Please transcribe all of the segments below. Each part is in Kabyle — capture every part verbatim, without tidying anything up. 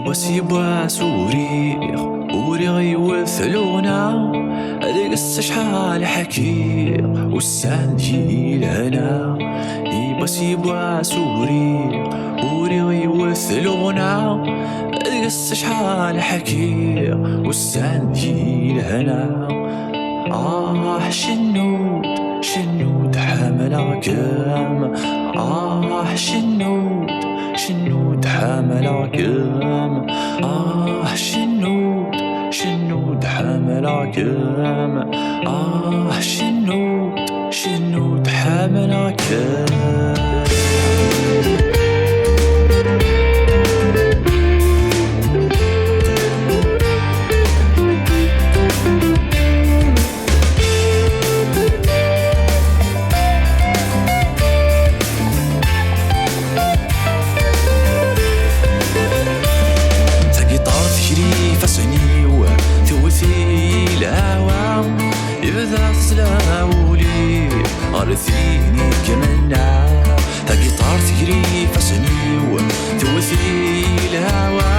Yiwwas yiwwas uriɣ, uriɣ yiwet lɣna, deg-s acḥal ḥkiɣ, ussan-d yelhna. Yiwwas yiwwas uriɣ, uriɣ yiwet lɣna, deg-s acḥal ḥkiɣ, ussan-d yelhna. Ah, cennud, cennud, ḥemmleɣ-kem. Ah, cennud, cennud, ḥemmleɣ-kem. Ah, cennud, cennud, ḥemmleɣ-kem. Ah, cennud, cennud, ḥemmleɣ-kem. Tagiṭart tekri ifassen-iw, tewwet-iyi lhawa, yebda tezla wul-iw ɣer tin i k-mennaɣ. Tagiṭart tekri ifassen-iw, tewwet-iyi lhawa,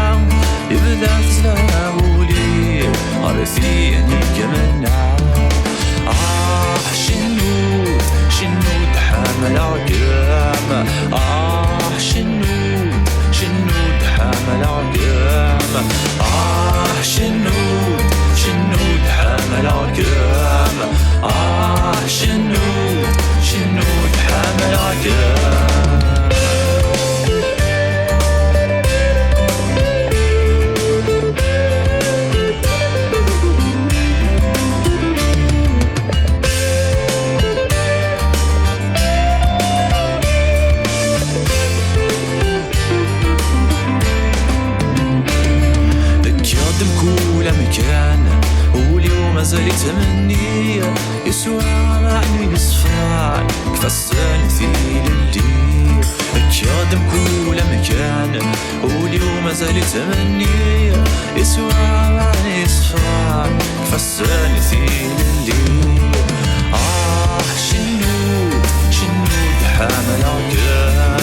yebda tezla wul-iw ɣer tin i k-mennaɣ. Ah, cennud, cennud, ḥemmleɣ-kem. Ah, cennud, cennud, ḥemmleɣ-kem. Ah, cennud, cennud, ḥemmleɣ-kem. Ah, cennud, cennud, ḥemmleɣ-kem. Tekkiɣ-d mkul amkan, ul-iw mazal yettmenni, yeswa aman yeṣfan, ifassen tilelli. Tekkiɣ-d mkul amkan, ul-iw mazal yettmenni, yeswa aman yeṣfan, ifassen tilelli. Ah, cennud, cennud, ḥemmleɣ-kem.